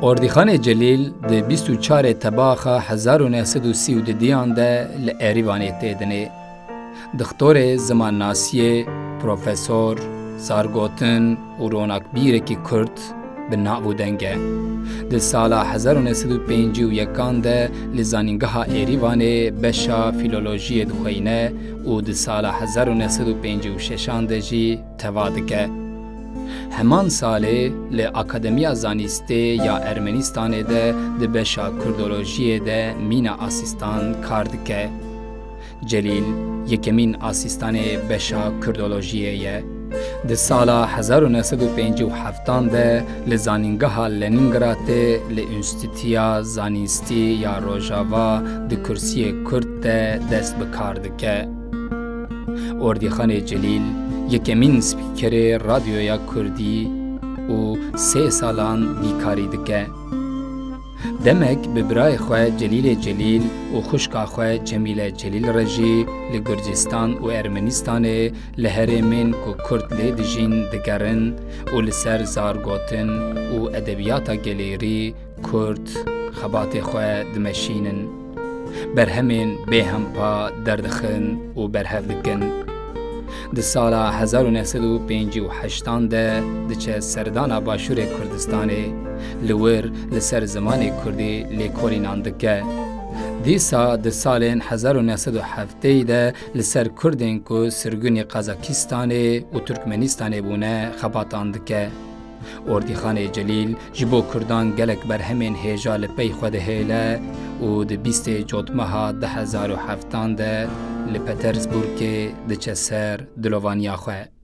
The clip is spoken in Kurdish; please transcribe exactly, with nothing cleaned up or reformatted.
Ordîxanê Celîl di bîst û çarê Tebaxa hezar û neh sed û sî û didiyan de li Erîvanê tê dinê. Dixtorê zimannasiyê, profesor, zargotin û ronakbîrekî Kurd bi nav û deng e. Di sala hezar û neh sed û pêncî û yekan de li Zanîngeha Êrîvanê beşa fîlolojiyê dixweyne û di sala hezar û neh sed û pêncî û şeşan de jî teva dike. Heman salê li Akademiya Zanîstê ya Ermenistanê de di beşa Kurdolojiyê de mîna asîstan kar dike. Celîl yekemîn asîstanê beşa Kurdolojiyê ye. Di sala hezar û neh sed û pêncî û heftan de li Zanîngeha Lenîngradê li Înstîtuya Zanîstî ya Rojava di kursiyê Kurd de dest bi kar dike. Ordîxanê Celîl yekemîn spîkerê radyoya Kurdî û sê salan bîkarî dike. Demek bi birayê xwe Celîlê Celîl û xwişka xwe Cemîle Celîl re jî li Gurcistan û Ermenistanê li herêmên ku Kurd lê dijîn digerin û li ser zargotin û edebiyata gelêrî Kurd xebatê xwe dimeşînin. Berhemên bêhempa derdixin û berhev dikin. Di sala hezar û neh sed û pêncî û heştan de diçe serdana Başûrê Kurdistanê, li wir li ser zimanê Kurdî lêkolînan dike. Dîsa di salên hezar û neh sed û heftê de li ser Kurdên ku sirgûnî Qazakistanê û Turkmenistanê bûne xebatan dike. Ordîxanê Celîl ji bo Kurdan gelek berhemên hêja li pey xwe dihêle û di bîstê Cotmeha du hezar û heftan de li Petersburgê diçe ser dilovaniya xwe.